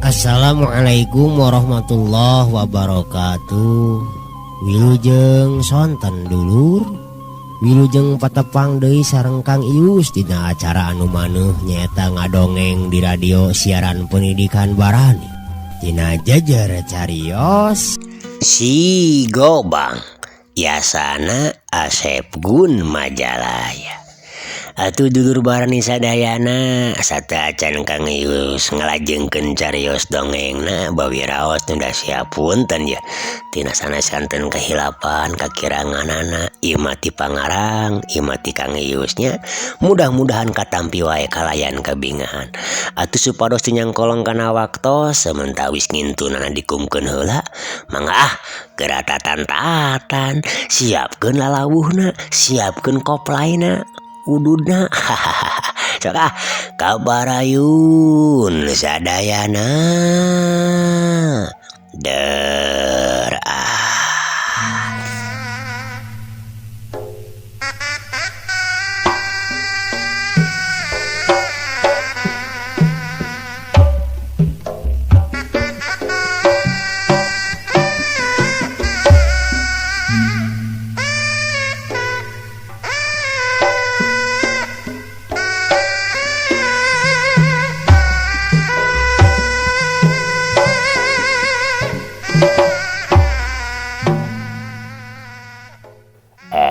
Assalamualaikum warahmatullahi wabarakatuh. Wilujeng sonten dulur. Wilujeng patepang deui sareng Kang Ius dina acara anu maneuh nyaeta ngadongeng di radio siaran pendidikan Barani. Dina jejer carios Si Gobang Yasana Asep Gun Majalaya. Atuh dulur Barani sadayana sateuacan Kang Ius ngalajengkeun carios dongengna bawi raos nu siap punten ya tina sanes kanten kehilapan kakiranganana ieu mah ti pangarang ieu mah ti Kang Ius nya mudah-mudahan katampi wae kalayan kabingahan atuh supados teu nyangkolong kana waktos samentawis ngintunana dikumkeun heula mangga ah geura tatan-tatan siapkeun lalawuhna siapkeun koplaina ududna hahaha sok ah kabarayun sadayana der ah.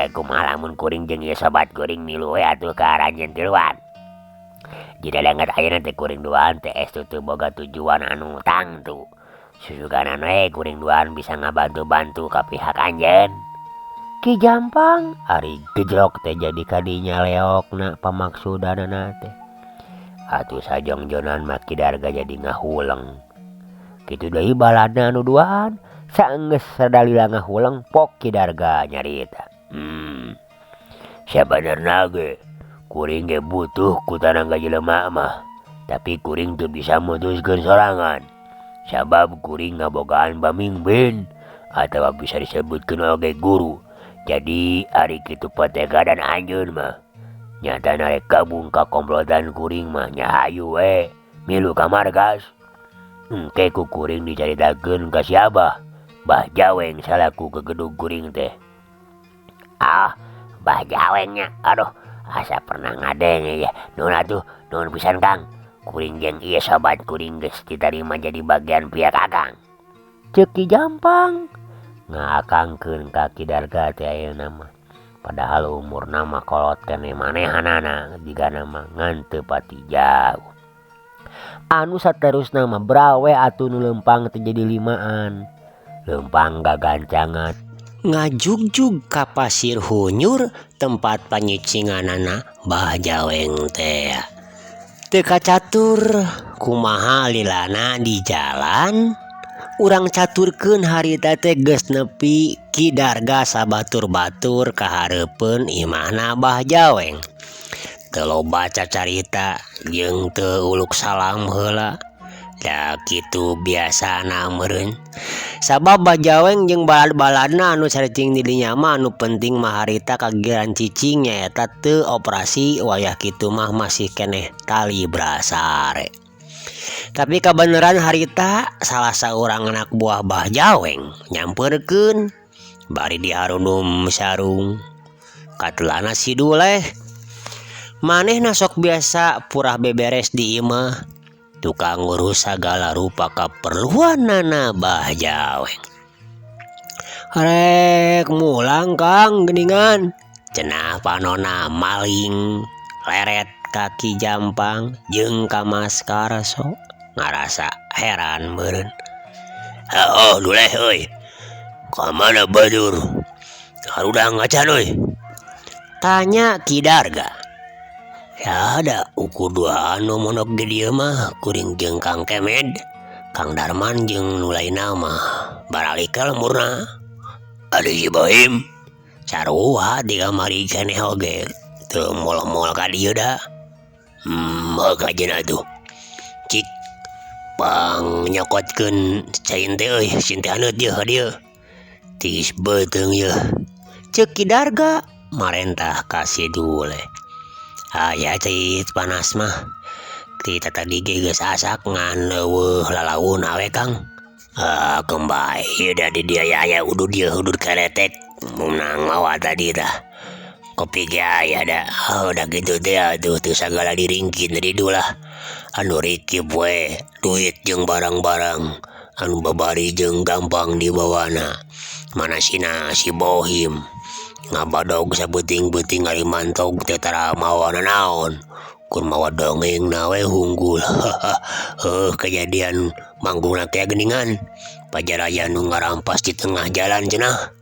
Kumaha lamun kuring jeung ieu sobat kuring milu we atuh ka aranjeun tiluan. Jika danget ayeuna teh kuring duaan teh estu teu boga tujuan anu tangtu. Susuganan we kuring duaan bisa ngabantu-bantu ka pihak anjeun. Ki Jampang ari gejlok teh jadi kadinya leokna pamaksudanana teh. Atuh sajongjonan mah Ki Darga jadi ngahuleng. Kitu deui baladna anu duaan saenggeus sadalila ngahuleng pok Ki Darga nyarita. Sabenerna ge kuring ge butuh ku tanaga jelema mah, tapi kuring teu bisa mutuskeun sorangan. Sabab kuring ngabogaan pamimpin atawa bisa disebutkeun oge guru. Jadi ari kitu patekadan anjeun mah nyatana rek gabung ka komplotan kuring mah nya hayu we milu ka markas. Engke ku kuring dicaritakeun ka si Abah, Bah Jaweng salaku gegedug kuring teh. Ah, Bah Jawengnya, aduh, asa pernah ngadenge ya. Nuhun atuh, nuhun pisan Kang. Kuring jeung ieu sobat kuring geus ditarima jadi bagian pihak Akang. Ceuk Ki Jampang ngaakangkeun ka Ki Darga teh ayeuna mah. Padahal umurna mah kolot keneh manehanana jigana mah ngan teu pati jauh. Anu saterusna mah brawe atuh nu leumpang teh jadi limaan. Leumpang gagancangan ngajugjug ka pasir hunyur tempat panyicinganana Bah Jaweng teh. Teu kacatur kumaha lilana di jalan urang caturkeun harita teh geus nepi Ki Darga sabatur-batur kahareupeun imahna Bah Jaweng. Teu loba cacarita jeung teu uluk salam heula. Da kitu biasana meureun. Sabab Bah Jaweng jeung balad-baladna anu caricing di dinya mah anu penting mah harita kagiran cicing nyaeta teu operasi wayah kitu mah masih keneh tali brasare. Tapi kabeneran harita salah saurang anak buah Bah Jaweng nyampeurkeun bari diharundum sarung. Katelana si Duleh. Manehna sok biasa purah beberes di imah. Tukang ngurus sagala rupa kaperluanana Bah Jaweng. Rek mulang Kang geuningan. Cenah panona maling leret ka Ki Jampang jeung ka Mas Karso ngarasa heran meureun. Heuh Duleh euy. Ka mana badur? Harudang acan euy. Tanya Ki Darga. Ya ada ukur dua anu monok di dieu mah kuring jeung Kang Kemed, Kang Darman jeung nu lainna mah baralik ka lemburna. Ari si Bohim sarua di kamari keneh oge teu mol-mol ka dieu da. Kajeun atuh. Cik pang nyokotkeun cain teh euy sin teh haneut yeuh ka dieu. Tiis beuteung yeuh. Ceuk Ki Darga marentah ka si Duleh. Aya cai panas mah. Ti tatadi ge geus asak ngan eueuh lalaun we Kang. Ah keun bae ieu da di dieu aya udud ieu udud keretek meunang mawa tadi tah. Kopi ge aya da. Heuh da kitu teh atuh teu sagala diringkin di ditu lah. Anu rikip we duit jeung barang-barang anu babari jeung gampang dibawana. Manasina si Bohim ngabadog sabuting-buting ari mantog teh tara mawa nanaon. Kur mawa dongeng na we hunggul. Heuh kejadian manggungna teh geuningan. Pajaraya nu ngarampas di tengah jalan cenah.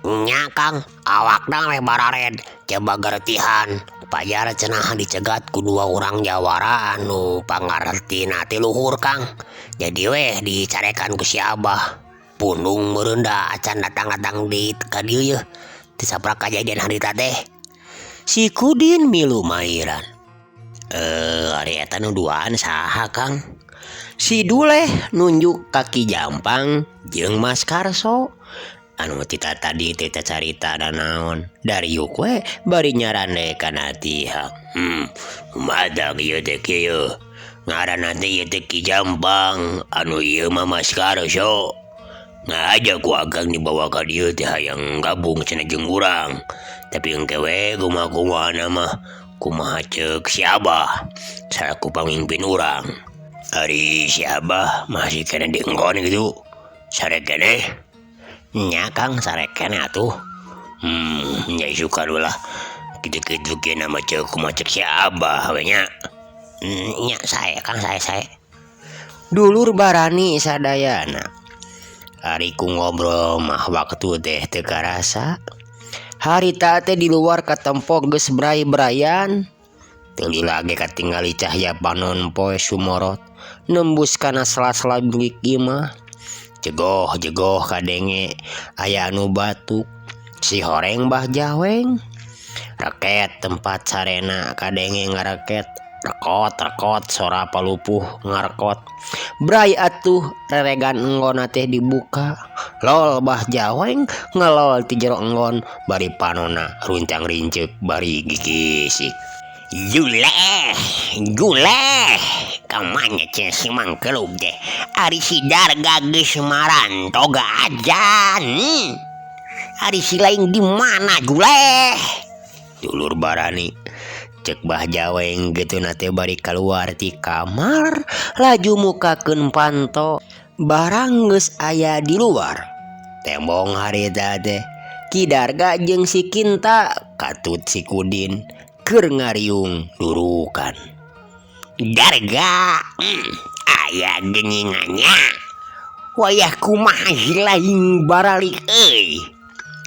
Nya Kang, awakna we barared coba geretihan. Pajar cenah dicegat ku dua urang jawara anu pangartina ti luhur Kang. Jadi weh dicarekan ku si Abah. Pundung meureun da acan datang-datang di ka dieu yeuh. Teu saprak kajadian harita teh. Si Kudin milu mairan. Ari eta nu duaan saha Kang? Si Duleh nunjuk ka Ki Jampang jeung Mas Karso. Anu ti tadi teh carita nanaon. Dariuk we bari nyarande kana tihang. Madak ieu teh kieu. Ngaranna teh ieu teh Ki Jampang, anu ieu mah Mas Karso. Ngahaja ku akang dibawa ka dieu teh hayang gabung cenah jeung urang. Tapi engke we kumaha-kumahana mah kumaha ceuk si Abah salaku pamimpin urang. Ari si Abah masih keneh dienggon kitu. Sare keneh? Nya Kang sare keneh atuh. Nya isukan ulah kitu-kitu ge nama ceuk kumaha ceuk si Abah we nya. Nya sae Kang sae sae. Dulur barani sadayana. Ari ku ngobrol mah waktu teh teu karasa. Harita teh di luar katempo geus bray-brayan. Teu lila ge katingali cahya panon poe sumorot nembus kana sela-sela bilik imah. Jegoh-jegoh kadenge aya anu batuk. Si horeng Bah Jaweng. Reket tempat sarena kadenge ngareket. Rekot-rekot sora palupuh ngarekot. Bray atuh reregan enggonna teh dibuka. Lol Bah Jaweng ngelol ti jero enggon bari panona runcang rinceuk bari gigisik. Juleh, juleh, kamana cenah si Mangkelug teh? Ari si Darga geus marantoga ajan. Ari si lain di mana juleh? Dulur barani. Cek Bah Jaweng geutuna teh bari kaluar ti kamar laju mukakeun panto. Barang geus aya di luar. Tembong harita teh Ki Darga jeung si Kinta katut si Kudin keur ngariung durukan. Darga, aya geuningannya. Wayah kumaha hasil lain baralik euy.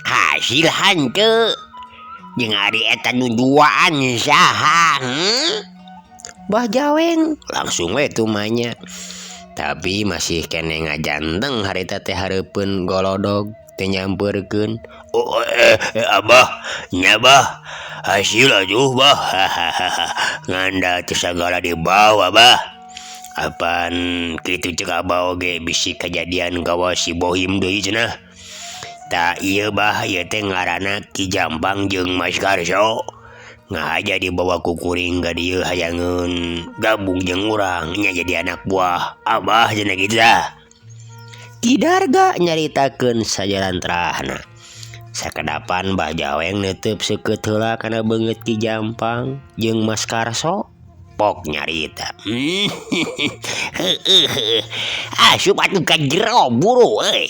Hasil hanteu. Jeung ari eta nu duaan saha? Bah Jaweng langsung we tumanya. Tapi masih keneh ngajanteng harita teh hareupeun golodog teh nyampeurkeun. Oh, Abah, nya Bah. Hasil atuh Bah. Nganda teu sagala dibawa Bah. Apan kitu ceuk Abah oge bisi kajadian kawas si Bohim deui cenah. Tah ieu Bah, ieu teh ngaranna Ki Jampang jeung Mas Karso. Ngahaja dibawa ku kuring ka dieu hayangeun gabung jeung urang nya jadi anak buah Abah cenah kitu tah. Ki Darga nyaritakeun sajalantrahna. Sakedapan Bah Jaweng neuteub seukeut heula kana beungeut Ki Jampang jeung Mas Karso. Pok nyarita. Heueuh. Asup atuh ka jero buru euy.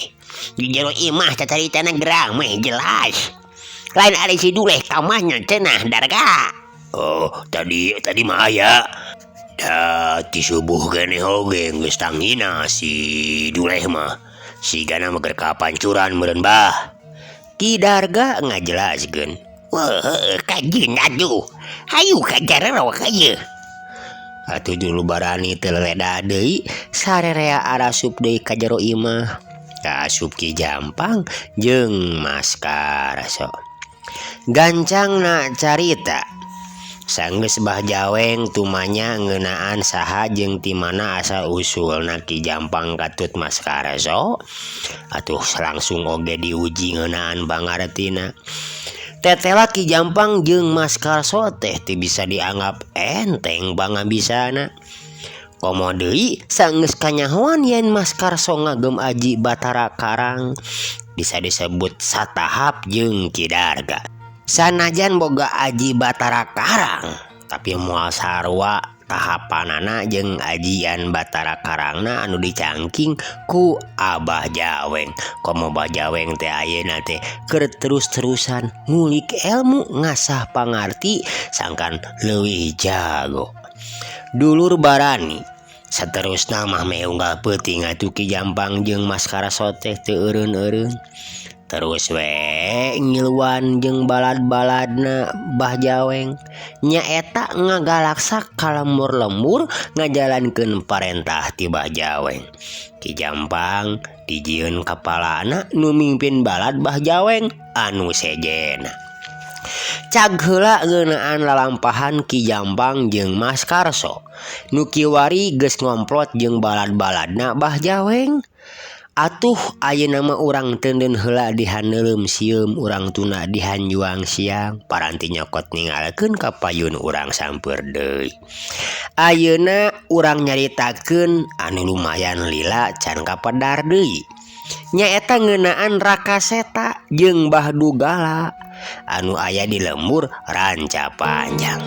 Di jero imah cacaritana gerang meh jelas. Lain ari si Duleh kamahnya cenah Darga. Oh, tadi mah aya. Da ti subuh keneh oge geus tangina si Duleh mah. Sigana mah keur kapancuran meureun Bah. Ki Darga ngajelaskeun. Wah, heueuh kajeun atuh. Hayu ka jero ka ieu. Atuh dulu barani teu leleda deui sarerea arasup deui ka jero imah. Kaasup Ki Jampang jeung Mas Karso. Gancangna carita. Sanggeus Bah Jaweng tumanya ngeunaan saha jeung ti mana asal usulna Ki Jampang katut Mas Karso. Atuh langsung oge diuji ngeunaan pangartina. Tetela Ki Jampang jeung Mas Karso teh teu bisa dianggap enteng pangabisana. Komo deui sanggeus kanyahoan yen Mas Karso ngagem aji Batara Karang bisa disebut satahap jeung Ki Darga. Sanajan boga aji Batara Karang tapi moal sarua tahapanana jeung ajian Batara Karangna anu dicangking ku Abah Jaweng. Komo Bah Jaweng teh ayeuna teh keur terus-terusan ngulik ilmu ngasah pangarti sangkan leuwih jago. Dulur barani saterusna mah meh unggal peuting atuh Ki Jampang jeung Mas Karso teh teu eureun-eureun. Terus we ngiluan jeung balad-baladna Bah Jaweng nyaeta ngagalaksa ka lembur-lembur ngajalankeun parentah ti Bah Jaweng. Ki Jampang dijieun kapalana nu mimpin balad Bah Jaweng anu sejena. Cag heula ngeunaan lalampahan Ki Jampang jeung Mas Karso nu kiwari geus ngomplot jeung balad-baladna Bah Jaweng. Atuh ayeuna mah urang teuneun heula dihaneuleum sieum urang tuna dihanjuang siang paranti nyokot ninggalkeun ka payun urang sampeur deui. Ayeuna urang nyaritakeun anu lumayan lila can kapedar deui. Nyaeta ngeunaan Raka Seta jeung Bah Dugala anu aya di lembur Ranca Panjang.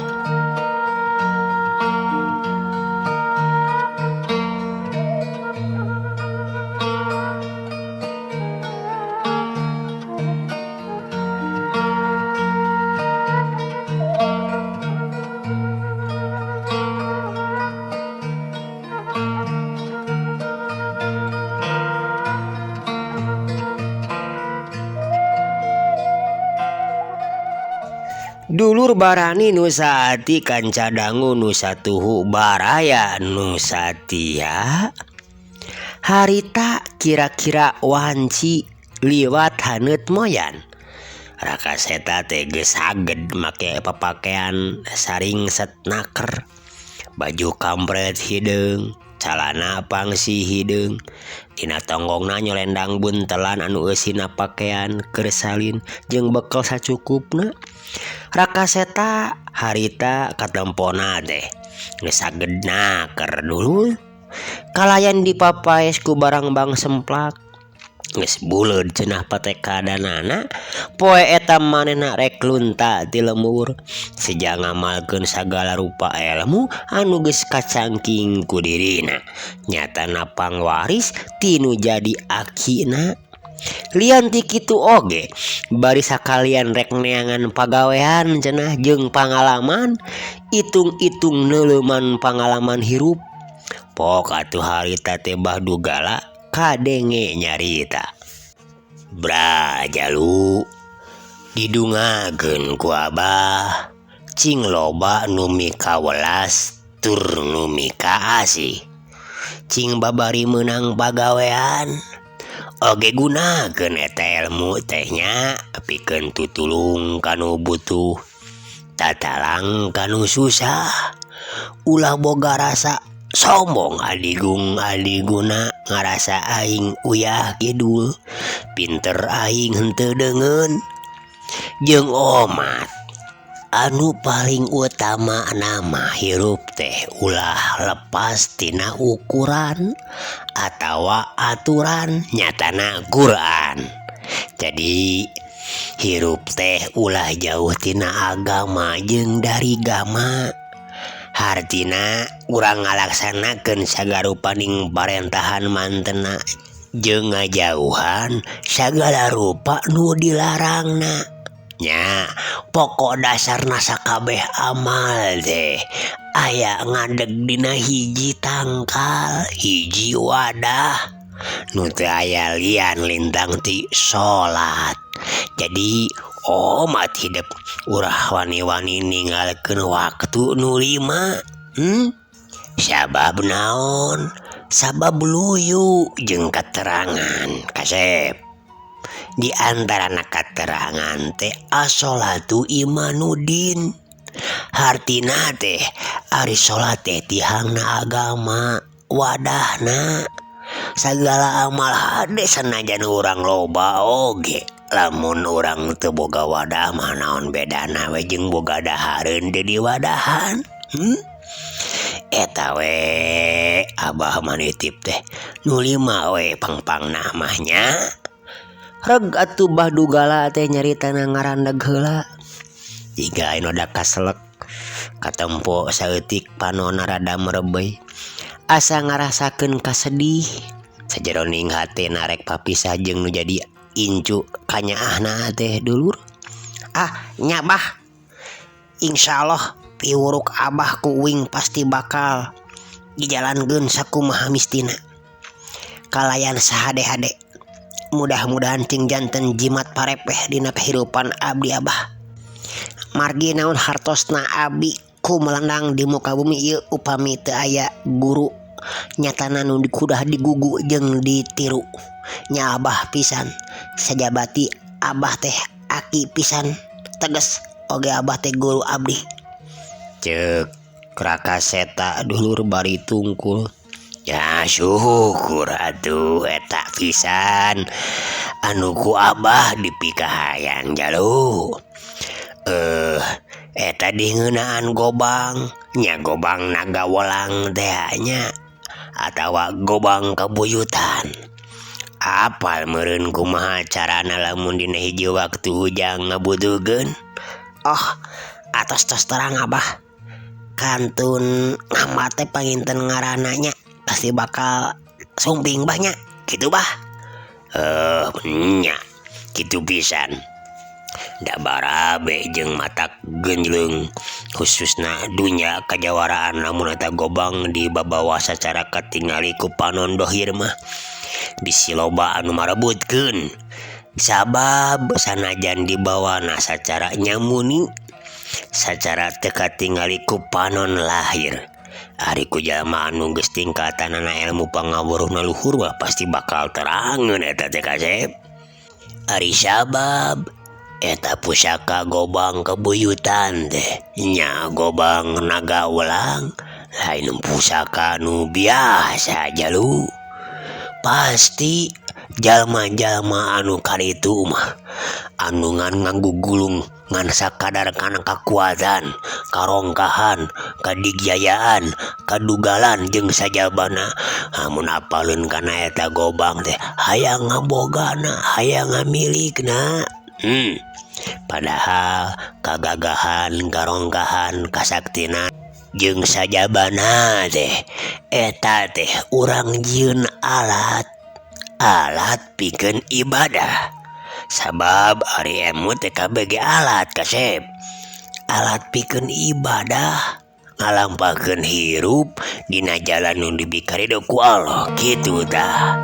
Dulur barani nu saati kanca dangu nu satuhu baraya nu satia. Harita kira-kira wanci liwat haneut moyan. Raka Seta teh geus saged make papakean saring set naker, baju kampret hideung, calana pangsi hideung, dina tonggongna nyolendang buntelan anu eusina pakean keur salin jeung bekel sacukupna. Raka Seta harita katempona teh geus saged naker dulur. Kalayan dipapaes ku barangbang semplak geus buleud cenah patekadanana. Poe eta manehna rek lunta ti lembur seja ngamalkeun sagala rupa ilmu anu geus kacangking ku dirina. Nyatana pangwaris tinu jadi akina. Lian ti kitu oge bari sakalian rek neangan pagawean cenah jeung pangalaman, itung-itung neuleuman pangalaman hirup. Pok atuh harita teh Bah Dugala kadenge nyarita. Brajalu didungakeun ku Abah cing loba nu mikawelas tur nu mikaasih. Cing babari meunang pagawean oge gunakeun eta ilmu teh nya pikeun tutulung kanu butuh, tatalang kanu susah. Ulah boga rasa sombong adigung adiguna ngarasa aing uyah kidul, pinter aing henteu deungeun. Jeung omat anu paling utama nama hirup teh ulah lepas tina ukuran atawa aturan nyatana Quran. Jadi hirup teh ulah jauh tina agama jeung dari gama. Hartina urang ngalaksanakeun sagarupaning parentahan mantena jeung ngajauhan sagala rupa nu dilarangna. Nya pokok dasarna sakabeh amal teh aya ngadeg dina hiji tangkal, hiji wadah nu teu aya lian lintang ti salat. Jadi omat hidup urah wani-wani ninggalkeun waktu nu lima. Sabab naon? Sabab luyu jeung katerangan kasep. Di antarana katerangan teh as-sholatu imanudin. Hartina teh ari salat teh tihangna agama, wadahna sagala amal hade sanajan urang loba oge. Lamun urang teu boga wadah mah naon bedana we jeung boga dahareun teu diwadahan. Eta we Abah mah nitip teh nu lima we pangpangna mah nya. Reg atuh Bah Dugala teh nyaritana ngarandag heula. Jiga anu da kaselek katempo saeutik panonna rada merebeuy. Asa ngarasakeun kasedih sajeroning hate narek papisah jeung nu jadi incu kanyaahna teh dulur. Ah nya Bah, insyaallah piwuruk Abah ku uing pasti bakal dijalankeun sakumaha mistina. Kalayan sahade-hade. Mudah-mudahan cing janten jimat parepeh dina kehidupan abdi Abah. Margi naon hartosna abdi ku melendang di muka bumi ieu upami teu aya guru nyatana nu kudah digugu jeung ditiru. Nya Abah pisan sajabati Abah teh aki pisan teges oge Abah teh guru abdi. Ceuk Raka Seta dulur bari tungkul. Ya syukur atuh eta pisan anu ku Abah dipikahayang jalu. Eta dingeunaan gobang nya gobang naga welang teh nya atawa gobang kabuyutan. Apal meureun kumaha carana lamun dina hiji waktu hujang ngabutuhkeun? Oh, atos tos terang Abah. Kantun ngambat teh panginten ngaranna nya pasti bakal sumping bah nya. Kitu bah. Nya kitu pisan. Da barabe jeung matak genjleung khususna dunya kajawaraan lamun eta gobang dibabawa sacara katingali ku panon dohir mah bisi loba anu marebutkeun. Sabab sanajan dibawana sacara nyamuni sacara teu katingali ku panon lahir. Ari ku jalma anu geus tingkatanana ilmu pangawuruhna luhur mah pasti bakal terangeun eta teh kasep. Ari sabab eta pusaka gobang kebuyutan teh nya gobang naga welang lain pusaka nu biasa jalu. Pasti jalma-jalma anu karitu mah anu ngan nganggugulung ngan sakadar kana kakuatan, karongkahan, kadigjayaan, kadugalan jeung sajabana. Amun apaleun kana eta gobang teh hayang ngabogana, hayang ngamilikna. Padahal kagagahan, karongkahan, kasaktina jeung sajabana teh eta teh urang jieun alat, alat pikeun ibadah. Sabab ari emu teh kabeh ge alat kasep. Alat pikeun ibadah ngalampahkeun hirup dina jalan nu dibikarido ku Allah kitu tah.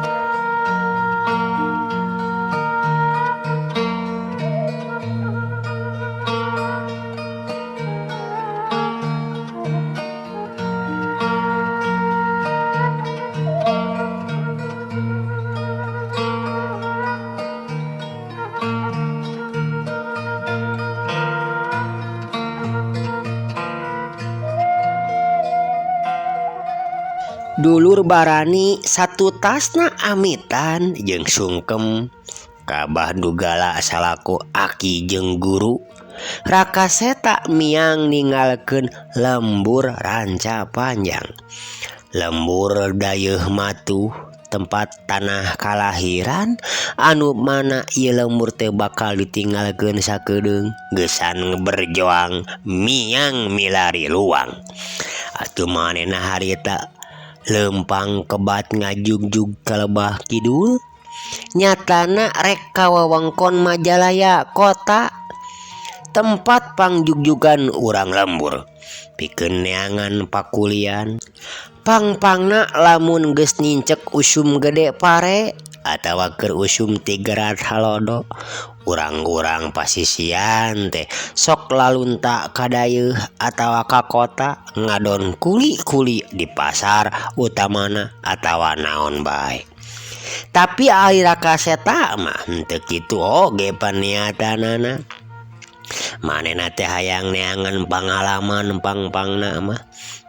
Dulur barani satu tasna amitan jeung sungkem ka Bah Dugala salaku aki jeung guru. Raka Seta miang ninggalkeun lembur Ranca Panjang. Lembur dayeuh matuh tempat tanah kalahiran anu mana ieu lembur teh bakal ditinggalkeun sakedeung geusan berjuang miang milari luang. Atuh manehna harita lempang kebat ngajugjug ka Lebah Kidul nyatana rek ka wewengkon Majalaya kota tempat pangjugjugan urang lembur pikeun neangan pakulian. Pangpangna lamun geus nincek usum gede pare atawa keur usum tigerat halodo urang-urang pasisian teh sok lalunta ka dayeuh atawa ka kota ngadon kuli-kuli di pasar utamana atawa naon bae. Tapi ari Raka Seta mah henteu kitu oge paniatanana. Manehna teh hayang neangan pangalaman pangpangna mah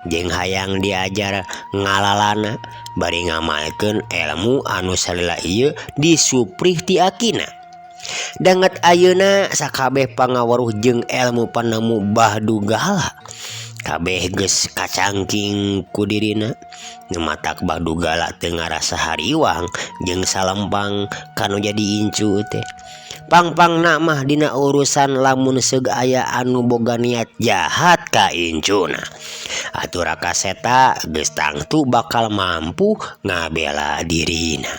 jeung hayang diajar ngalalana bari ngamalkeun ilmu anu salila ieu disuprih ti akina. Danget ayeuna sakabeh pangaweruh jeung ilmu panemu Bah Dugala Kabeh geus kacangking ku dirina nu matak Bah Dugala teu ngarasa hariwang jeung salempang kanu jadi incu teh. Pangpangna mah dina urusan lamun seug aya anu boga niat jahat ka incuna. Atuh Raka Seta geus tangtu bakal mampu ngabela dirina.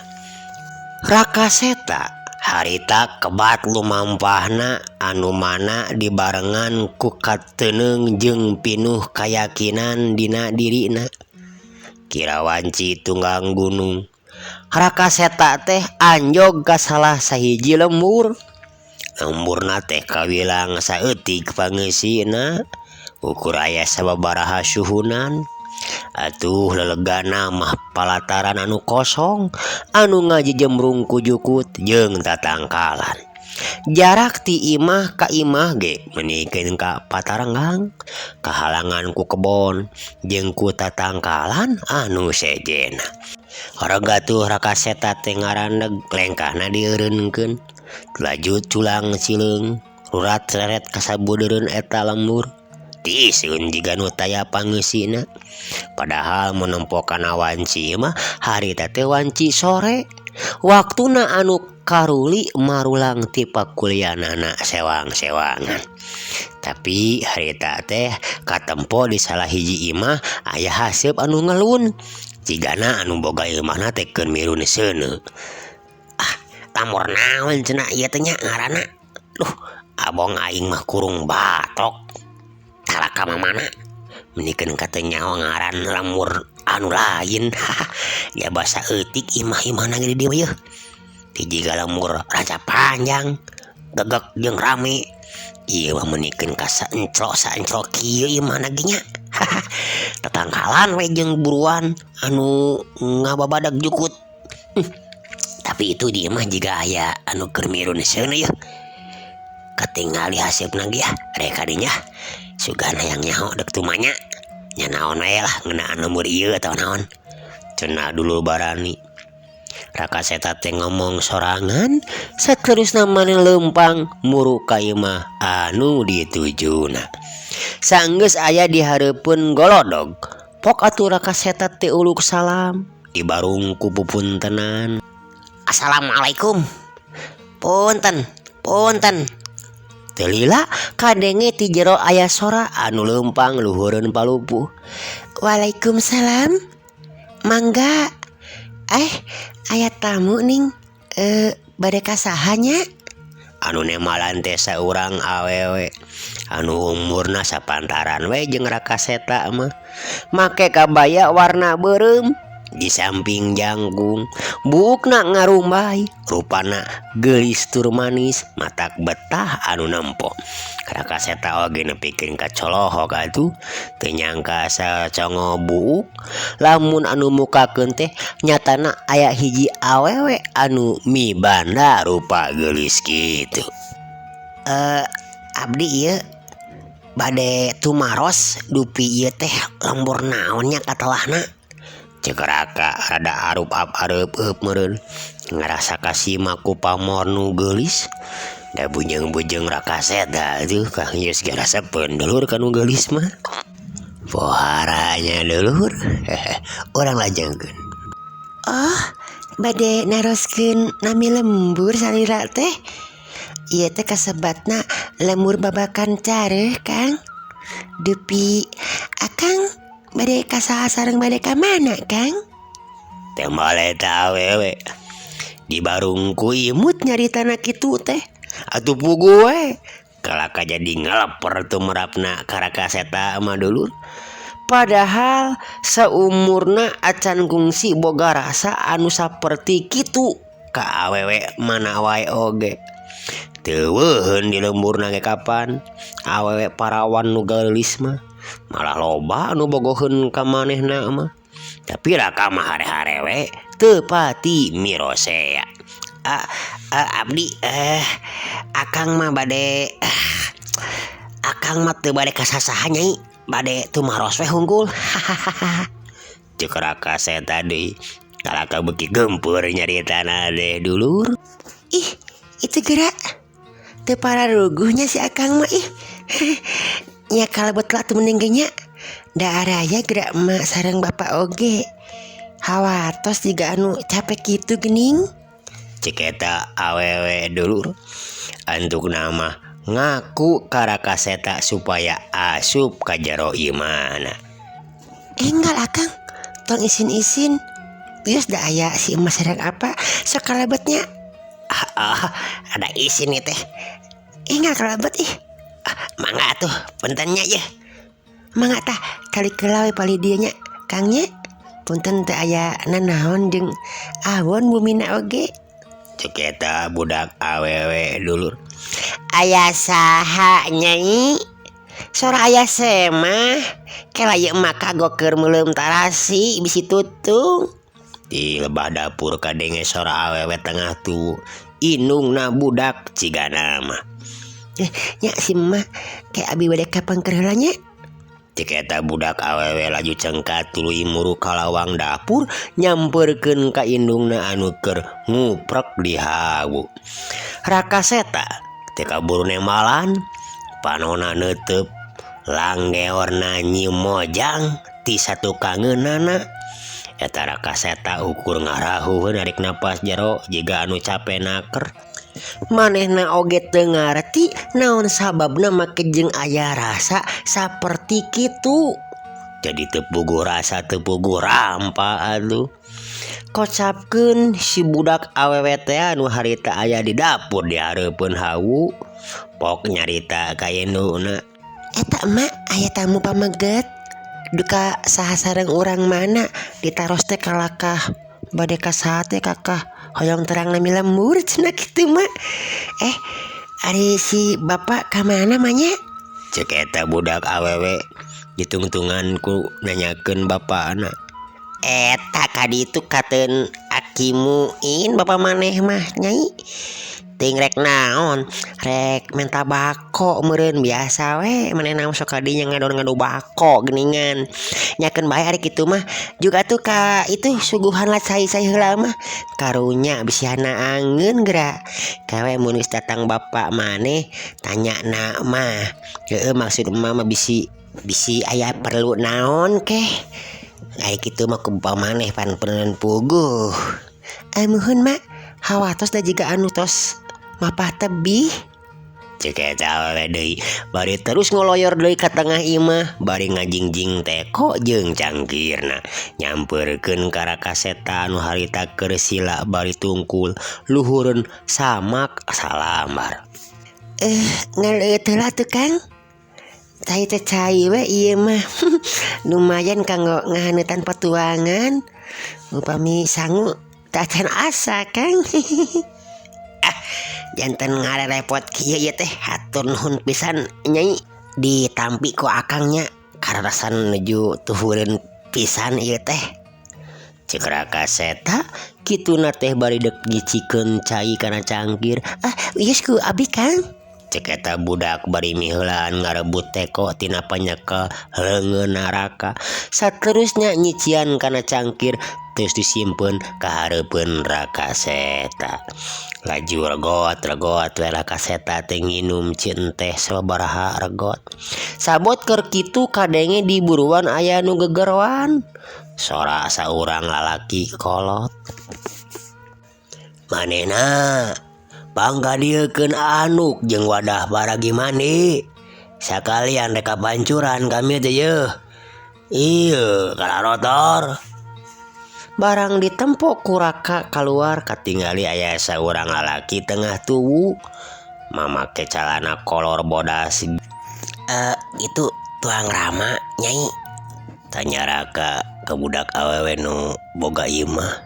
Raka Seta harita kebat lumampahna anu mana dibarengan ku kateuneng jeung pinuh kayakinan dina dirina. Kira wanci tunggang gunung. Raka Seta teh anjog ka salah sahiji lembur. Lemburna teh kawilang saeutik pangeusina, ukur aya sababaraha suhunan. Atuh lelegana mah palataran anu kosong anu ngajejemrung ku jukut jeung tatangkalan. Jarak ti imah ka imah ge meunikeun ka patarenggang, kahalangan ku kebon jeung ku tatangkalan anu sejena. Rega tuh Raka Seta teh ngarandeg lengkahna dieureunkeun. Laju culang cileung rurat reret ka sabudeureun eta lembur. Tiiseun jiga nu taya pangeusina. Padahal mun nempo kana wanci mah harita teh wanci sore. Waktuna anu karuli marulang ti pakulianana sewang-sewangan. Tapi harita teh katempo di salah hiji imah aya haseup anu ngelun. Jigana anu boga imahna teh keur mirun seuneu. Ah, lamur naon cenah ieu teh nya ngaranna? Duh, abong aing mah kurung batok. Talaka mamana menikeun ka teu nyaho ngaran lemur anu lain. Ya basa eutik imah-imahna ge di dieu yeuh. Ti jiga lemur raca panjang, gegek jeung rame. Ieu mah menikeun ka saencro-saencro kieu imahna ge nya. Tatangkalan we jeung buruan anu ngababadag jukut. Tapi itu di imah jiga aya anu keur mirun seuneu yeuh. Katingali haseupna ge ah, rek ka dinya. Sugan hayang nyaho dek tumanya. Nya naon we lah ngeunaan lembur ieu atawa naon. Cenah dulur barani. Raka Seta teh ngomong sorangan saterusna maneh leumpang muru ka imah anu ditujuna. Sanggeus aya di hareupeun golodog. Pok atuh Raka Seta teh uluk salam dibarung ku pupuntenan. Assalamualaikum. Punten, punten. Teu lila kadenge ti jero aya sora anu leumpang luhureun palupuh. Waalaikumsalam. Mangga. Aya tamu ning. Bade ka saha nya? Anu nemalan teh saurang awewe anu umurna sapantaran we jeung Raka Seta mah. Make kabaya warna beureum di samping jangkung, buukna ngarumbay, rupana geulis tur manis, matak betah anu nempo. Raka Seta oge nepikeun ka colohok atuh, teu nyangka sacongo buuk lamun anu mukakeun teh nyatana aya hiji awewe anu mibanda rupa geulis kitu. Abdi ieu bade tumaros dupi ieu teh lembur naon nya katelahna. Ceuk Raka rada arup ap areup-eup meureun ngarasa kasima ku pamor nu geulis. Da bujeng-bujeng Raka Seta tuh kang geus garasepeun dulur ka nu geulis mah. Pohara nya dulur. Urang lajengkeun. Oh, bade naroskeun nami lembur salira teh. Ieu teh kasebatna lembur babakan careuh, Kang. Dupi akang bade ka saha sareng bade ka mana, Kang? Tembal eta awewe. Di barung ku imut nyaritana kitu teh. Atuh puguh we. Kalaka jadi ngeleper tumerapna ka Raka Seta mah dulur. Padahal saumurna acan kungsi boga rasa anu saperti kitu ka awewe mana wae oge. Teu weuheun di lemburna ge kapan awewe parawan nu geulis mah. Malah loba anu bogoheun ka manehna mah. Tapi Raka mah hare-hare we teu pati mirosea. Abdi akang mah bade akang mah teu bade ka sasaha nyai, bade tumaros we hungkul. Ceuk Raka Seta deui. Kalaka beuki gempur nyaritana deh dulur. Ih, itu gerak teu pararuguhnya si akang mah ih. Nya kalebet lah tuh mending ge nya. Da araya geura emak sareng bapak oge. Hawatos jiga anu capek kitu geuning. Cek eta awewe dulur. Antukna mah ngaku ka Raka Seta supaya asup ka jero imahna. Enggal akang, tong isin-isin. Wios da aya si emak sareng apa sok kalebet nya. Ah, ada isin ieu teh. Enggal kalebet ih. Ah, mangga atuh punten nya yeuh. Mangga tah kali heula we palih dieu nya Kang nya. Punten teu aya nanaon jeung awon bumina oge. Cek eta budak awewe dulur. Aya saha Nyai? Sora aya semah. Kela ieu emak kagok keur meuleum tarasi bisi tutung. Di lebah dapur kadenge sora awewe tengah tuh indungna budak cigana mah. Nya si emak kayak abi bade ka pengker heula nya. Cek eta budak awewe laju cengkat tuluy muru ka lawang dapur nyamperkeun ka indungna anu keur nguprek di hawu. Raka Seta teu kaburu nembalan panona neuteub langgeorna nyium mojang ti satukangeunana. Eta Raka Seta ukur ngarahuh narik napas jero jiga anu cape naker. Manehna oge teu ngarti naon sababna make jeung aya rasa saperti kitu. Jadi teu puguh rasa teu puguh rampa atuh. Kocapkeun si budak awewe teh anu harita aya di dapur di hareupeun hawu. Pok nyarita ka induna. Eta emak aya tamu pameget. Duka saha sareng urang mana ditaros teh kalakah bade ka saha teh kakah hoyong terang nami lembur cenah kitu mak. Ari si bapak ka mana manya? Cek eta budak awewe ditungtungan ku nanyakeun bapana. Eta ka ditu kateun aki Muin bapak maneh mah nyai. Ting rek naon rek menta bako meureun biasa we manehna mah sok ka dinya ngadon-ngado bako geuningan. Nyakeun bae ari kitu mah juga tuh ka itu suguhan lah cai-cai heula mah karunya bisiana angeun geura. Kawe mun geus datang bapak maneh tanya na mah. Heueuh maksud emak mah bisi aya perlu naon keh. Ari kitu mah ku bapak maneh pan peureun puguh. Muhun mak hawatos da jiga anu tos mapah tebih. Cek eta awewe deui bari terus ngoloyor deui ka tengah imah bari ngajingjing teko jeung cangkirna nyamperkeun ka Raka Seta anu harita keur sila bari tungkul luhureun samak salambar. Ngaleueut heula tuh Kang. Cai teh cai we ieu mah. Lumayan kanggo ngahaneutan patuangan. Upami sangu teh acan asa Kang. Janten ngarerepot kieu ieu teh hatur nuhun pisan Nyai ditampi ku akangnya kararasan nuju tuhureun pisan ieu teh. Cek Raka Seta kituna teh bari deuk nyicikeun cai kana cangkir. Ah, wios ku abi Kang. Cek eta budak bari miheulaan ngarebut teko tina panyekel leungeun Raka. Saterusnya nyician kana cangkir terus disimpen ka hareupeun Raka Seta. Laju regot-regot we Raka Seta teh nginum cieun teh sababaraha regot. Sabot keur kitu kadenge di buruan aya nu gegeroan. Sora saurang lalaki kolot. Manehna pangkadiekeun anuk jeung wadah paragi mandi. Sakalian rek kapancuran kami teh yeuh. Ieu kalarotor. Barang ditempo ku Raka kaluar katingali aya saurang lalaki tengah tuwu mamake calana kolor bodas. Itu tuang Rama Nyai? Tanya Raka ke budak awewe nu boga imah.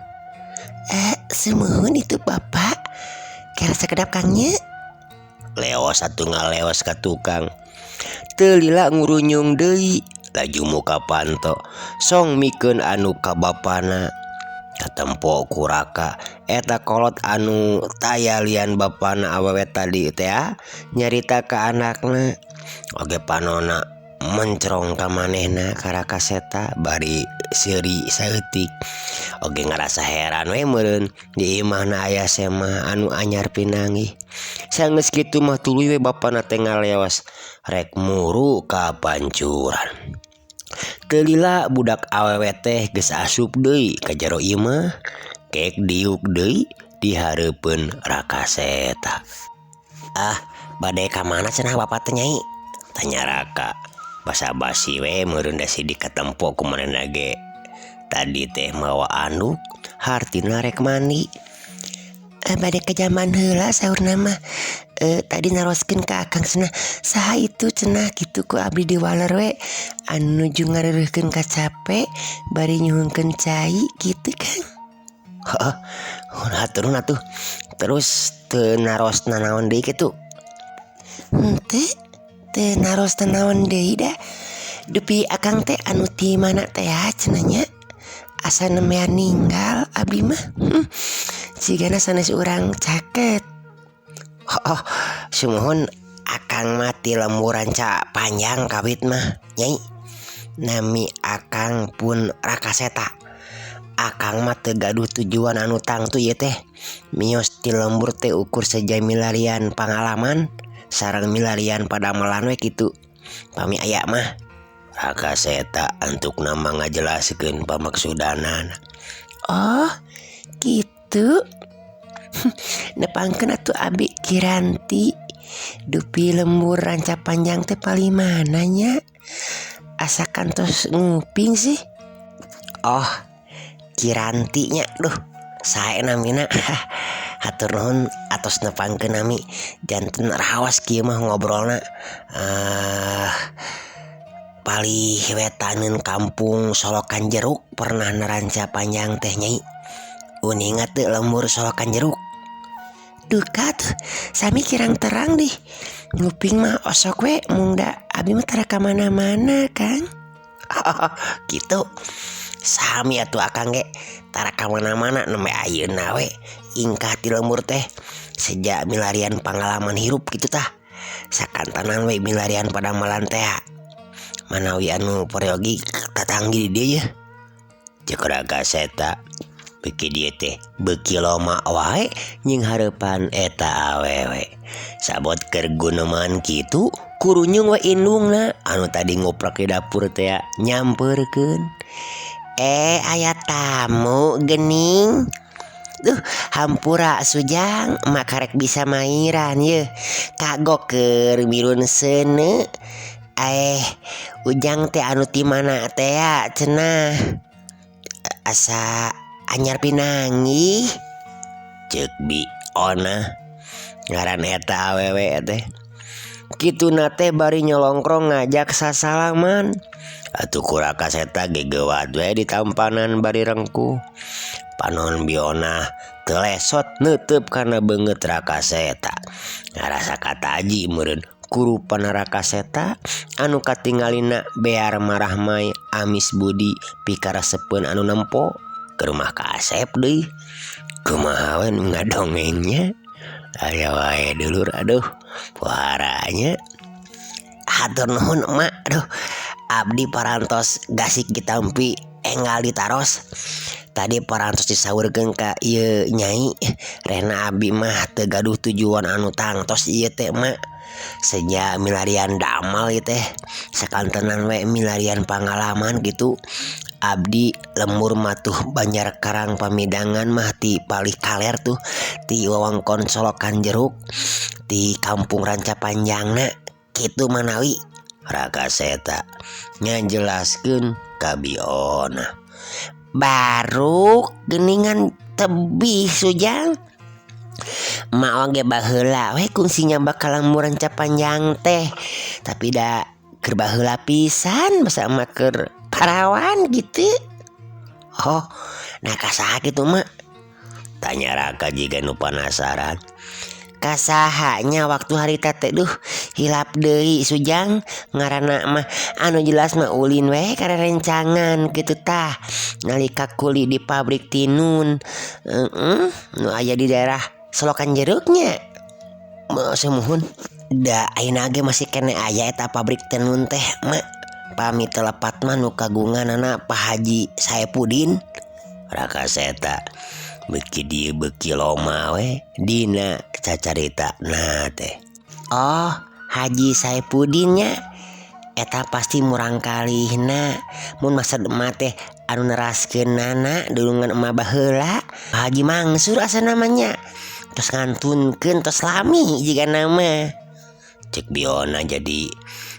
Sumuhun itu bapak. Kira sekedap Kangnya. Leos atuh ngaleos ka tukang. Teu lila ngurunyung deui laju muka panto song mikeun anu ka bapana. Katempo ku Raka eta kolot anu taya lian bapana awewe tadi teh nyarita ka anakna. Oge panona mencrong ka manehna ka Raka Seta bari seuri saeutik. Oge ngarasa heran we meureun di imahna aya semah anu anyar pinanggih. Sanggeus kitu mah tuluy we bapana teh ngaleos rek muru ka pancuran. Teu lila budak awewe teh geus asup deui ka jero imah kek diuk deui di hareupeun Rakaseta. Ah, bade ka mana cenah bapak teh Nyai? Tanya Raka. Basa-basi we meureun da sidik katempo ku manehna ge. Tadi teh mawa anduk hartina rek mandi. Bade ka jamban heula saurna mah. Tadi naroskeun ka akang cenah saha itu cenah kitu ku abdi diwaler we anu nuju ngareureurkeun kacape bari nyuhunkeun cai kitu kan. Heeh, hatur nuhun atuh. Terus teu naros nanaon deui kitu? Henteu, teu naros nanaon deui da. Dupi akang teh anu ti mana teh cenah nya. Asa nembean ninggal abdi mah. Cigana sanes urang caket. Oh, sumuhun akang mah ti lembur Ranca Panjang kawit mah Nyai. Nami akang pun Rakaseta. Akang mah teu gaduh tujuan anu tangtu ieu teh. Mios ti lembur teh ukur saja milarian pangalaman sareng milarian padamelan we kitu. Pami aya mah. Rakaseta antukna mah ngajelaskeun pamaksudanana. Oh, kitu. Nepangkeun atuh abi Kiranti. Dupi lembur Ranca Panjang teh palih mana nya? Asa kantos nguping sih. Oh, Kiranti nya duh sae namina. Hatur nuhun atos nepangkeun nami. Janten rawas kieu mah ngobrolna. Palih wetaneun kampung Solokan Jeruk pernah Ranca Panjang teh Nyai. Uninga teu lembur Solokan Jeruk? Duka tuh sami kirang terang dih. Nguping mah osok we mung da abi mah tara ka mana-mana kan. Oh, gitu. Sami atuh akang ge tara ka mana-mana nembe ayeuna we. Ingkah ti lembur teh sejak milarian pangalaman hirup kitu tah. Sakantanan we milarian padamelan teh. Manawi anu peryogi tatanggi di dieu yeuh. Ceuk Rakaseta beuki dieu teh beuki loma wae nying hareupan eta awewe. Sabot keur guneman kitu kurunyung we indungna anu tadi nguprak di dapur teh nyampeurkeun. Aya tamu geuning. Duh, hampura Sujang, emak karek bisa mairan yeuh. Kagok keur mirun seuneu. Ujang teh anu ti mana teh cenah. Asa anyar pinanggih. Ceuk Bi Ona ngaran eta awewe teh. Kituna teh bari nyolongkrong ngajak sasalaman. Atuh ku Rakaseta gegewat we ditampanan bari rengkuh. Panon Biona teu lesot neuteub kana beungeut Rakaseta. Ngarasa kataji meureun kurupana Rakaseta anu katingalina bear marahmai amis budi pikaresepeun anu nempo ke rumah ka Asep deui. Kumaha we nu ngadongengnya? Aya wae dulur aduh puharanya. Hatur nuhun emak, aduh abdi parantos gasik ditampi enggal ditaros. Tadi parantos disaurkeun ka ieu Nyai, rehna abdi mah teu gaduh tujuan anu tangtos ieu teh emak. Sejak milarian damal ieu teh sakantenan we milarian pangalaman gitu. Abdi lembur matuh Banjar Karang Pamidangan mah ti palih kaler tuh ti wewengkon Solokan Jeruk ti kampung Ranca Panjangna kitu manawi. Rakaseta ngajelaskeun ka Biona. Baruk geuningan tebih Sujang. Emak oge baheula we kungsi nyabak ka lembur Ranca Panjang teh. Tapi da keur baheula pisan basa emak keur parawan gitu. Oh, nah kasaha kitu mak? Tanya Raka jiga nu panasaran. Kasahanya waktu harita teh duh hilap deui Sujang ngaranna mah anu jelas mah ulin we karerencangan kitu tah. Nalika kuli di pabrik tinun. Nu aya di daerah Solokan Jeruknya. Sumuhun da ayeuna ge masih kene aya eta pabrik tenun teh mak. Pami teu lepat mah nu kagunganana Pak Haji Saepudin. Rakaseta beuki dieu beuki loma we dina cacarita na teh. Oh, Haji Saepudin nya. Eta pasti murangkalihna mun maksud emak teh anu neraskeunana dulungan emak baheula Haji Mangsur asa namanya tos ngantunkeun tos lami jigana mah. Cek Biona jadi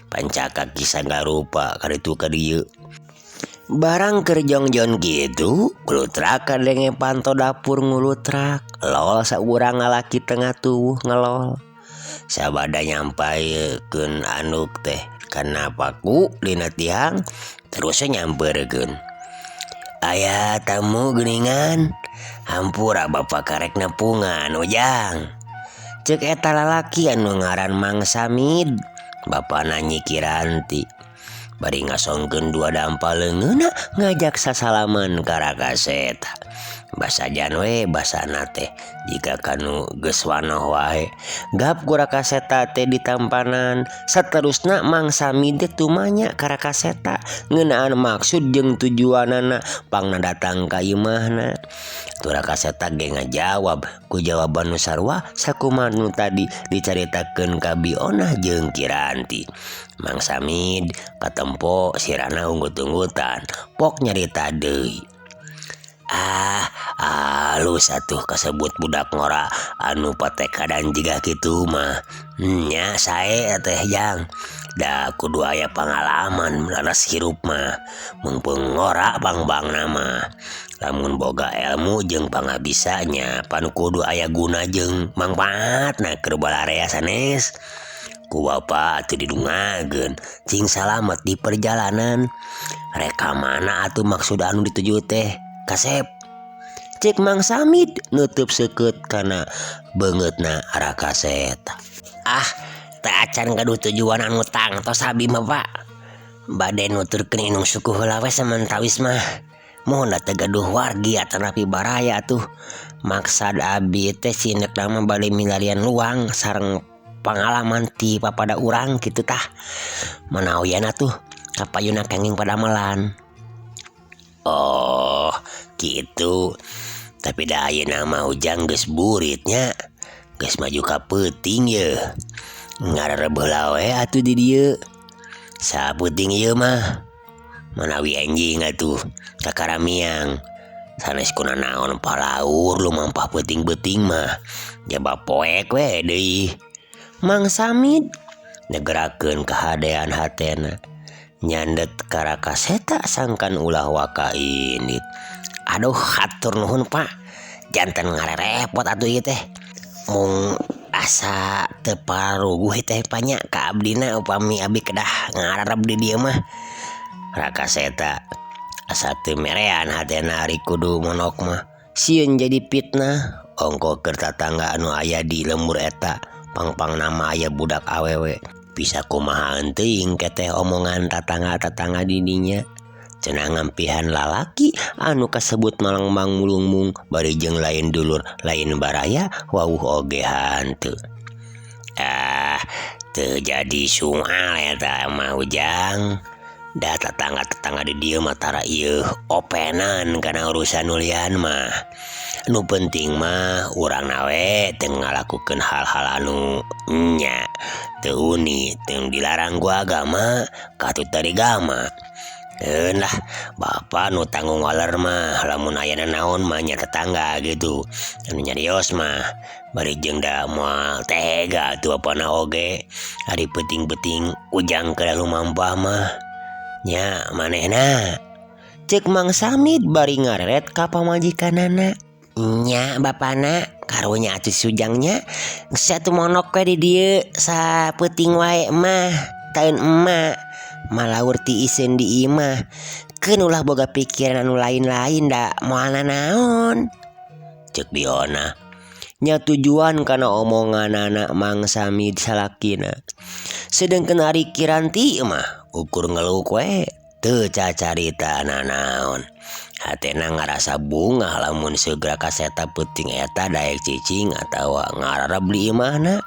pancaka kisah garupa kaditu ka dieu. Barang keur jongjon kitu glutrak kadenge panto dapur ngulutrak lol saurang lalaki tengah tuwuh ngelol. Sabada nyampaikeun anduk teh kana paku dina tihang terus we nyampeurkeun. Aya tamu geuningan hampura bapa karek nepungan ujang. Cek eta lalaki anu ngaran Mang Samid bapana Nyi Kiranti. Bari ngasongkeun dua dampal leungeunna ngajak sasalaman ka Rakaseta. Basajan we basana teh jiga kanu geus wanoh wae. Gap ku Rakaseta teh ditampanan. Saterusna Mang Samid teh tumanya ka Rakaseta ngeunaan maksud jeung tujuanana pangna datang ka imahna. Tu Rakaseta ge ngajawab ku jawaban nu sarua sakumaha nu tadi dicaritakeun ka Bionah jeung Kiranti. Mang Samid katempo sirahna unggut-unggutan pok nyarita deui. Ah, alus atuh kasebut budak ngora anu patekadan jiga kitu mah. Nya sae teh jang. Da kudu aya pangalaman laras hirup mah. Mumpung ngora pangbangna mah. Lamun boga elmu jeung pangabisanya pan kudu aya guna jeung mangpaatna keur balarea sanes. Ku bapa atuh didungakeun cing salamet di perjalanan. Rek ka mana atuh maksud anu dituju teh? Kasep. Cek Mang Samid nutup seukeut kana beungeutna Rakaseta. Ah, teu acan gaduh tujuan anu tangtos abi mah Pak. Bade nuturkeun indung suku heula we samentawis mah. Mun da teu gaduh wargi atanapi baraya atuh. Maksad abi teh cinekna mah bade milarian luang sareng pangalaman ti papada urang kitu tah. Manawian atuh kapayuna kenging padamelan. Oh, gitu. Tapi da ayeuna mah ujang geus buritnya. Geus maju ka peuting yeuh. Ngarerebeuh heula we atuh di dieu. Sapeuting ieu mah. Manawi enjing atuh kakaramiang. Sanes kunanaon palaur lumampah peuting-peuting mah. Jaba poek we deui. Mang Samid negerakeun kahadean hatena. Nyandet ka Rakaseta sangkan ulah waka indit. Aduh hatur nuhun Pak. Janten ngarerepot atuh ieu teh. Mung asa teu paruguh teh panya ka abdina upami abi kedah ngararep di dieu mah. Rakaseta asa teu merean hatena ari kudu monok mah. Sieun jadi fitnah ongko keur tatangga anu aya di lembur eta pangpang nama aya budak awewe. Bisa kumaha teuing keteh omongan tatangga-tatangga di dinya. Cenah ngampihan lalaki anu kasebut malengmang mulungmung bari jeung lain dulur lain baraya wawuh oge hanteu. Ah, teu jadi soal eta mah ujang. Da tatangga-tetangga di dieu mah tara ieu openan kana urusan nu lian mah. Nu penting mah urangna we teu ngalakukeun hal-hal anu nya teu uni teu dilarang ku agama katut dari gama. Keun lah bapa nu tanggung waler mah lamun aya nanaon mah nya tetangga gitu. Anu nyarios mah bari jeung da moal tega atuh bapana oge. Ari peuting-peuting ujang keur lumampah mah nya manehna. Cek Mang Samid bari ngareret ka pamajikanana. Nya bapana karunya atuh sujangnya geus atuh monok we di dieu sapeuting wae mah taeun emak malaur ti iseun di imah. Keun ulah boga pikiran anu lain-lain da moal nanaon. Cek Biona nya tujuan kana omonganana Mang Samid salakina. Sedengkeun ari Kiranti mah ukur ngeluk we teu cacarita nanaon. Hatena ngarasa bungah lamun segera kaseta peuting eta daek cicing atawa ngararab di imahna.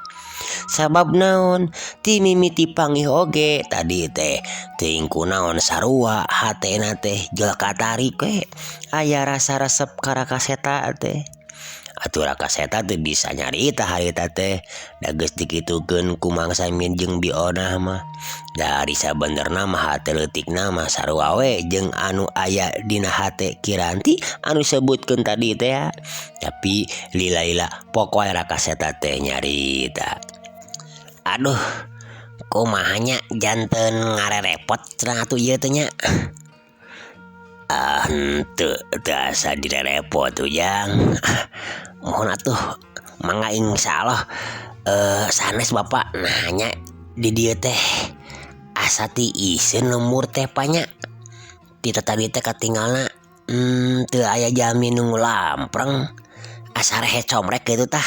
Sabab naon ti mimiti panggih oge tadi teh teuing kunaon sarua hatena teh jol katarik we aya rasa resep ka Rakaseta teh. Atuh Raka Seta teu bisa nyarita harita teh da geus dikitukeun ku Mang Samin jeung Bi Onah mah. Da ari sabenerna mah hate leutikna mah sarua we jeung anu aya dina hate Kiranti anu sebutkeun tadi teh. Tapi lila-lila pokoe Raka Seta teh nyarita. Aduh, kumaha nya janten ngarerepot cenah atuh ieu teh nya. Ah, henteu teu asa direrepot Ujang. Mohon atuh mangga insyaallah sanes Bapak nanya di dieu teh asa tiiseun lembur teh panya. Ti tadi teh katinggalna teu aya jalmi nu lampreng asa rehe comrek kitu tah.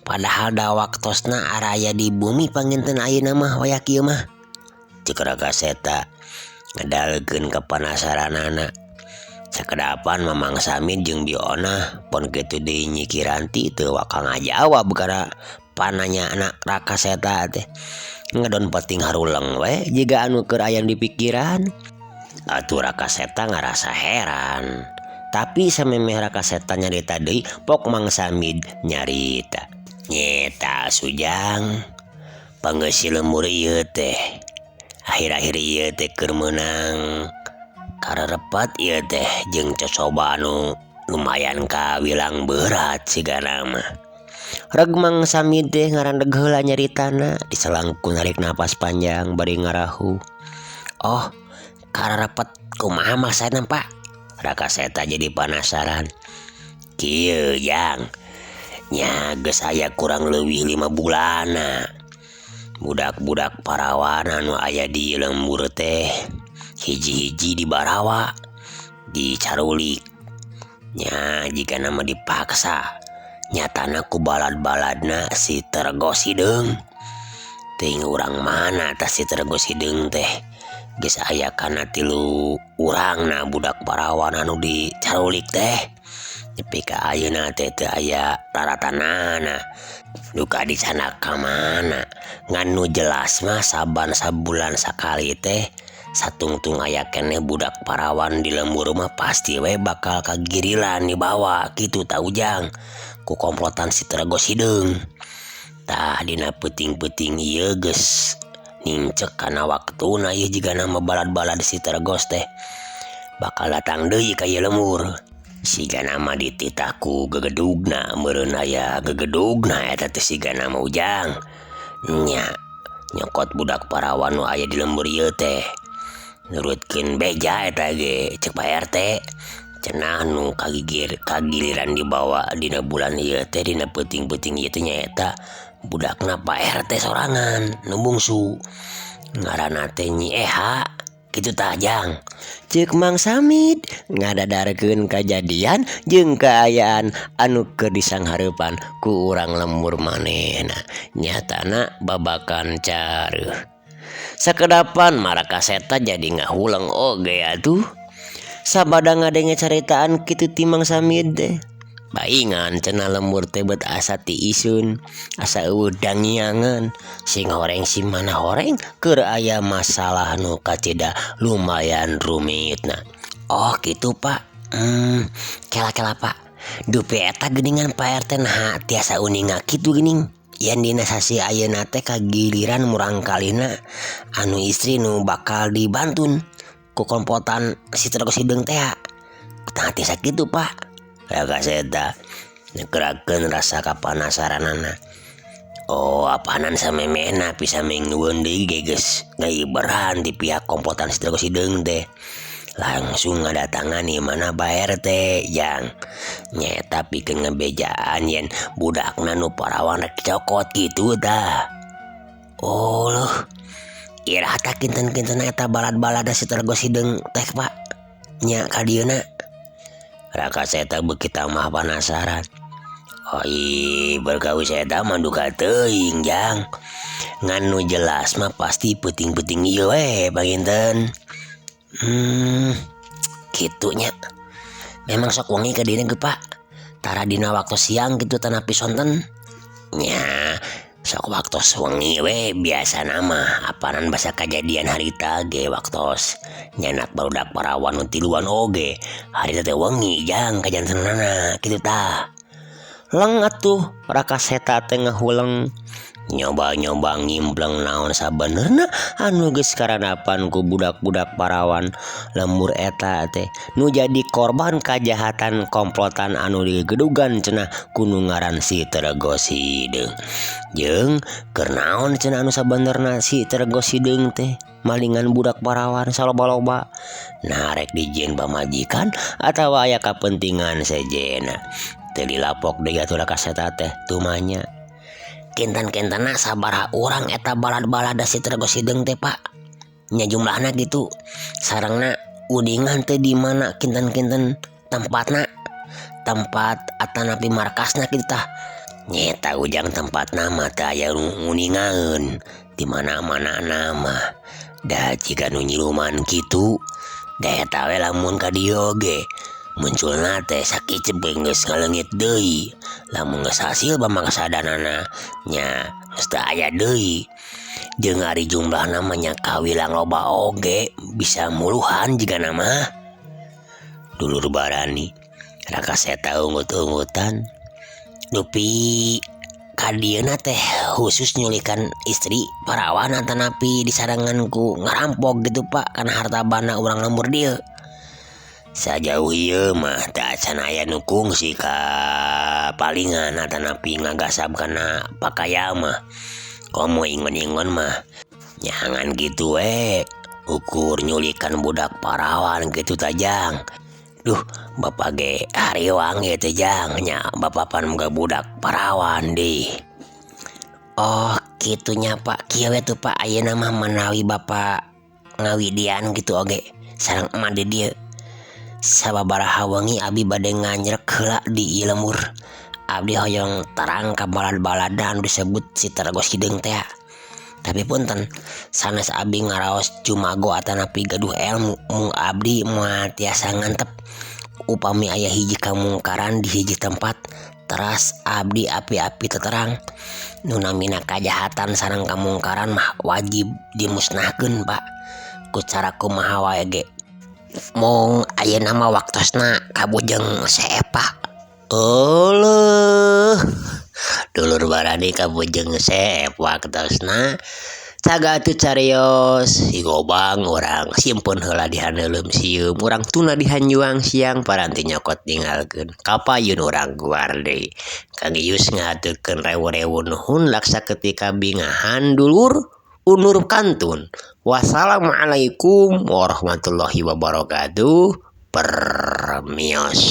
Padahal da waktosna araya di bumi panginten ayeuna mah wayah kieu mah. Ceuk Raka Seta ngedalkeun kapanasaranana. Sakedapan Mamang Samin jeung Bi Onah pon kitu deui Nyi Kiranti teu waka ngajawab kana pananyana Raka Seta teh. Ngedon penting haruleng we jiga anu keur aya di pikiran. Atuh Raka Seta ngarasa heran. Tapi samemeh Raka Seta nyarita deui pok Mang Samid nyarita. Nyeta Sujang pangeusi lembur ieu teh. Akhir-akhir ieu teh keur meunang karerepat ieu teh jeung cocoba anu lumayan kawilang berat sigana mah. Reg Mang Samid teh ngarandeg heula nyaritana diselangku narik napas panjang bari ngarahu. Oh, kararepet kumaha maksana Pak? Raka Seta jadi panasaran. Kieu Jang, nya geus aya kurang leuwih 5 bulanna. Budak-budak parawan anu aya di lembur teh hiji-hiji dibarawa, dicarulik. Nya jika nama dipaksa, nyatana ku balad-baladna si Tergos Hideung. Teuing urang mana tah si Tergos Hideung teh? Geus aya kana 3 urangna budak parawan anu dicarulik teh. Nepi ka ayeuna teh teu aya raratanana. Duka dicanak ka mana? Ngan nu jelas mah saban sabulan sakali teh satungtung aya keneh budak parawan di lembur mah pasti we bakal kagirilan dibawa kitu ta Ujang ku komplotan si Tergos Hideung. Tah dina peuting-peuting ieu geus nincek kana waktuna ieu jigana mah balad-balad si Tergos teh bakal datang deui ka ieu lembur. Sigana mah dititah ku gegedugna meureun aya gegedugna eta teh sigana mah Ujang. Nya nyokot budak parawan nu aya di lembur ieu teh nurutkeun beja eta ge ceuk Pak RT. Cenah nu kagiliran dibawa dina bulan ieu teh dina peuting-peuting ieu teh nyaeta budakna Pak RT sorangan nu bungsu ngaranna teh Nyi Eha kitu tah Jang. Ceuk Mang Samid ngadadarkeun kajadian jeung kaayaan anu keur disanghareupan ku urang lembur manehna nyatana babakan careuh. Sakedapan Raka Seta jadi ngahuleng oge atuh. Sabada ngadenge caritaan kitu ti Mang Samid teh. Baingan cenah lembur teh beut asa tiiseun, asa eueuh dangiangan, sing horeng si mana horeng keur aya masalah nu kacida lumayan rumitna. Oh kitu Pak. Kela-kela Pak. Dupi eta geuningan Pak RT naha tiasa uninga kitu geuning. Yen dina sasi ayeuna teh kagiliran murangkalihna anu istri nu bakal dibantun ku komplotan si Tergos Hideung teh. Tah tiasa kitu Pak. Raka Seta ngegerakeun rasa kapanasaranana. Oh, apanan samemehna bisa minggueun deui ge geus ngaiberan di pihak komplotan si Tergos Hideung teh. Langsung ngadatangan di mana Pak RT yang nyeta pikeun ngebejaan yen budakna nu parawan rek cokot kitu tah. Oh loh, iraha tah kinten-kinten eta balad-balada si Tergos Hideung teh Pak nya ka dieuna. Raka Seta beuki tambah panasaran. Oi, berkawis eta mah duka teuing Jang. Ngan nu jelas mah pasti peuting-peuting ieu we panginten. Kitunya. Memang sok wengi ka dieuna ge Pak. Tara dina waktu siang kitu tanapi sonten. Nya, sok waktu wengi we biasana mah apanan basa kajadian harita ge waktos nyanak barudak parawan nu tiluan oge harita teh wengi Jang kajantenanana kitu tah. Leng atuh Raka Seta teh ngahuleng nyoba-nyoba ngimpleng naon sabenerna anu geus karanapan ku budak-budak parawan lembur eta teh nu jadi korban kajahatan komplotan anu digedugan cenah ku nu ngaran si Terego Sideung. Jeung keur naon cenah anu sabenerna si Terego Sideung teh malingan budak parawan saloba-loba nah rek dijieun pamajikan atawa aya kapentingan sejenna. Teu dilapok deui atuh Raka Seta teh tumanya. Kinten-kintena sabaraha urang eta balad-balada si Terego Sideung teh Pak. Nya jumlahna gitu. Sarengna udingan teh di mana kinten-kinten tempatna, tempat atanapi markasna kitu tah. Nyeta ujang tempatna mah teu aya nu nguningaeun di mana-mana mah. Da jiga nu nyiluman kitu da eta we lamun ka dieu oge munculna teh sakicep geus ngaleungit deui. Lamun geus hasil pamangsadanana nya geus teu aya deui. Jeung ari jumlahna mah nya kawilang loba oge bisa muluhan jigana mah. Dulur barani Raka Seta ungut-ungutan dupi ka dieuna teh khusus nyulikan istri parawan atanapi disarengan ku ngarampok gitu Pak kana harta banda urang lembur dieu. Sajauh ieu mah teu acan aya nu kungsi ka palingan atanapi ngagasab kana pakaya mah. Komo ingon-ingon mah nyahangan kitu we ukur nyulikan budak parawan kitu tajang. Duh bapak ge hariwang ieu teh jang nya bapak pan boga budak parawan dih. Oh kitunya Pak, kieu we tuh Pak ayeuna mah manawi bapak ngawidian gitu oge sareng emak di dieu. Sababaraha wengi abdi bade nganjrek heula di ieu lembur. Abdi hoyong terang ka balad-balada anu disebut si Terego Sideung teh. Tapi punten sanes abdi ngaraos jumago atanapi gaduh ilmu mung abdi moal tiasa ngantep. Upami aya hiji kamungkaran di hiji tempat teras abdi api-api teterang. Nu namina kajahatan sareng kamungkaran mah wajib dimusnahkeun Pak. Ku cara kumaha wae ge. Mung ayeuna mah waktosna kabujeng seep Pak. Euleuh dulur barani kabujeng seep waktosna. Caga atuh carios higobang urang simpen heula di haneuleum sium urang tuna di hanjuang siang paranti nyokot ninggalkeun kapayun urang guar deui. Kang Ius ngahaturkeun rewu-rewu nuhun laksa ketika bingahan dulur unur kantun. Wassalamualaikum warahmatullahi wabarakatuh. Permios.